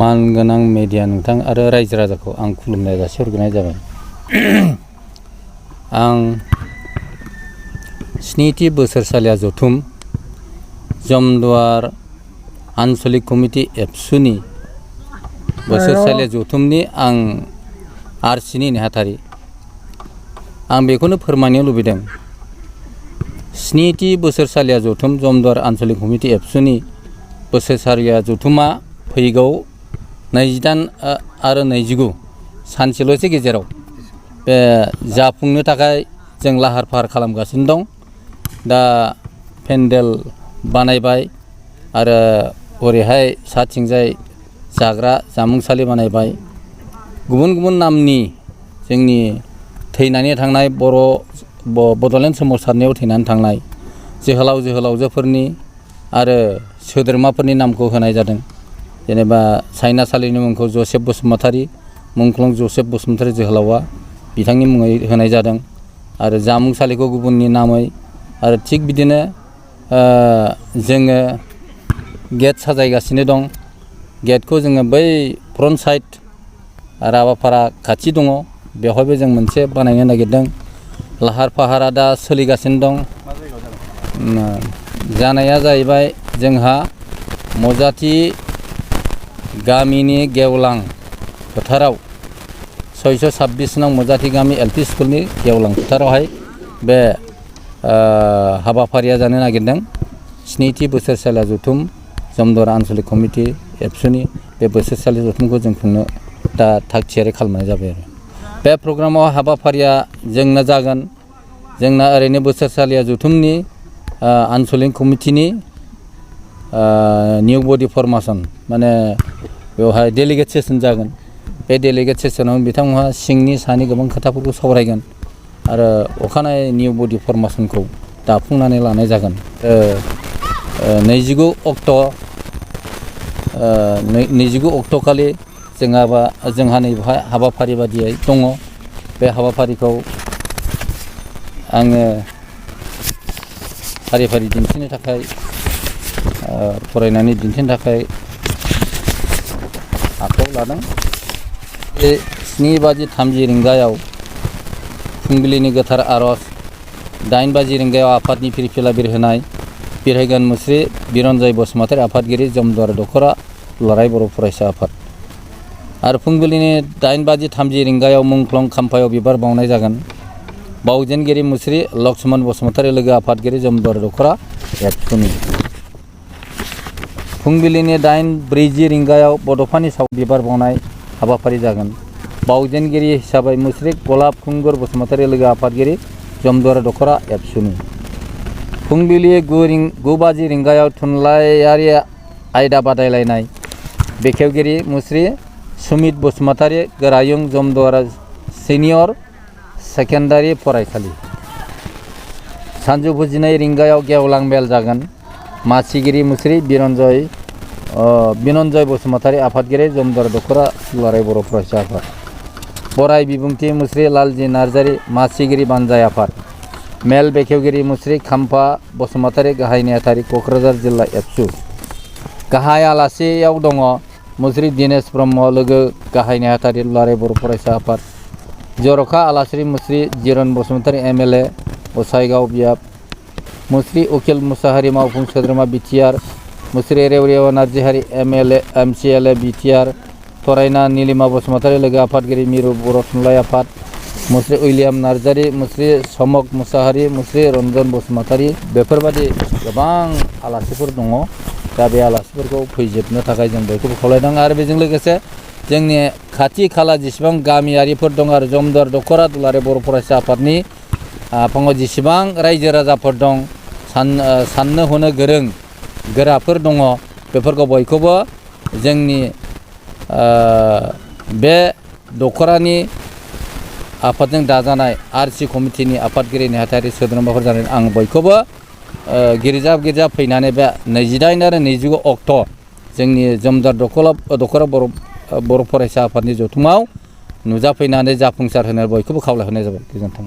मानगोनां मेडिया नोंथां आरो रायजो राजाखौ आं खुलुमनाय जासिहरग्रोनाय जाबाय। आं स्निथि बोसोरसालिया जथुम जमदुवार आन्चलिक कमिटि एबसुनि बोसोरसालिया जथुमनि आं आरसिनि नेहाथारि। आं बेखौनो फोरमायनो लुबैदों, स्निथि बोसोरसालिया जथुम जमदुवार आन्चलिक कमिटि एबसुनि बोसोरसालिया जथुमा फैगौ 28 आरो 29 सानसेल'सो गेजेराव बे जाफुंनो थाखाय जों लाहार फाहार खालामगासिनो दं। दा पेन्डेल बानायबाय आरो ओरैहाय साथिंजाय जाग्रा जामुंसालि बानायबाय। गुबुन गुबुन नामनि जोंनि थैनानै थांनाय बड'लेण्ड सोमावसारनायाव थैनानै थांनाय जोहोलाव जोहोलावजोफोरनि आरो सोद्रोमाफोरनि नामखौ होनाय जादों। जेनेबा सायनासालिनि मुंखौ जसेफ बसुमतारी, मुंख्लं जसेफ बसुमतारी जोहोलावा बिथांनि मुङै होनाय जादों आरो जामुंसालिखौ गुबुननि नामै। आरो थिग बिदिनो जोङो गेट साजायगासिनो दं। गेटखौ जोङो बै फ्रन्ट साइड राभापारा खाथि दङ, बेवहायबो जों मोनसे बानायनो नागिरदों। लाहार फाहारा दा सोलिगासिनो दं। जानाया जाहैबाय जोंहा मजाथि गामिनि गेवलां फोथाराव 626 नं मजाथि गामि एलपि स्कुलनि गेवलां फोथारावहाय बे हाबाफारिया जानो नागिरदों। स्निथि बोसोरसालिया जथुम जमदुवार आन्चलिक कमिटि एबसुनि बे बोसोरसालि जथुमखौ जों खुंनो दा थाग थियारि खालामनाय जाबाय आरो बे प्रग्रामाव हाबाफारिया जोंना जागोन। जोंना ओरैनो बोसोरसालिया जथुमनि आन्चलिक कमिटिनि निउ बडि फर्मेशन माने बेवहाय डेलिगेट सेसन जागोन। बे डेलिगेट सेसनाव बिथांमोनहा सिंनि सानि गोबां खोथाफोरखौ सावरायगोन आरो अखानायै निउ बडि फर्मेशनखौ दाफुंनानै लानाय जागोन। 29 अक्ट'खालि जोंहा नैबेहाय हाबाफारि बादियै दङ। बे हाबाफारिखौ आङो फारि फारि दिन्थिनो थाखाय फरायनानै दिन्थिनो थाखाय आखायाव लादों। बे 7:30 फुंबिलिनि गोथार आरज, 8 आफादनि फिरफिला बिरहोनाय बिरहोगोन मुस्रि बिरन्जय बसुमतारी आफादगिरि जमदुवार दख'रा दुलाराय बर' फरायसा आफाद। आरो फुंबिलिनि 8:30 मुंख्लं खाम्फायाव बिबार बावनाय जागोन। बावजेनगिरि मुस्रि लक्ष्मण बसुमतारी लोगो आफादगिरि जमदुवार दख'रा एबसुनि। फुंबिलिनि 8:40 बड'फानि सायाव बिबार बावनाय हाबाफारि जागोन। बावजेनगिरि हिसाबै मुस्रि गलाब खुंगुर बसुमतारी लोगो आफादगिरि जमदुवार दख'रा एबसुनि। फुंबिलि 9:50 थुनलाइयारि आयदा बादायलायनाय बेखेवगिरि मुस्रि सुमित बसुमतारी गोरायुं जमदुवार सिनियर सेकेन्डारि फरायसालि। सानजौफु 12 गेवलां मेल जागोन। मासिगिरि मुस्रि बिनन्जय बसुमतारी आफादगिरि जमदुवार दख'रा दुलाराय बर' फरायसा आफाद। बराय बिबुंथि मुस्रि लालजि नार्जारी मासिगिरि बानजाय आफाद। मेल बेखेवगिरि मुस्रि खाम्फा बसुमतारी गाहाय नेहाथारि क'क्राझार जिल्ला एबसु। गाहाय आलासियाव दङ मुस्रि दिनेश ब्रह्म लोगो गाहाय नेहाथारि दुलाराय बर' फरायसा आफाद। जर'खा आलासि मुस्रि जिरन बसुमतारी MLA गसाइगाव बियाब। मुस्रि उकिल मुसाहारि मावफुं सोद्रोमा BTR. Musri Rewaria Narzihari MLA MCLA BTR. थरायना नीलिमा बसुमतारी लोगो आफादगिरि मिरु बर' थुनलाइ आफाद। मुस्रि उइलियाम नार्जारी, मुस्रि समक मुसाहारि, मुस्रि रन्जन बसुमतारी, बेफोरबादि गोबां आलासिफोर दङ। दा बे आलासिफोरखौ फैजोबनो थाखाय जों बयखौबो खावलायदों। आरो बेजों लोगोसे जोंनि खाथि खाला जेसेबां गामियारिफोर दं आरो जमदुवार दख'रा दुलाराय बर' फरायसा आफादनि आफाङाव जेसेबां रायजो राजाफोर दं, साननो हनो गोरों गोराफोर दङ, बेफोरखौ बयखौबो जोंनि बे दख'रानि आफादजों दाजानाय आरसि कमिटिनि आफादगिरि नेहाथारि सोद्रोमाफोर जानानै आं बयखौबो गिर्जा फैनानै बे 28 आरो 29 अक्ट' जोंनि जमदुवार दख'रा बर' फरायसा आफादनि जथुमाव नुजाफैनानै जाफुंसार होनो बयखौबो खावलायहरनाय जाबाय। गोजोन्थों।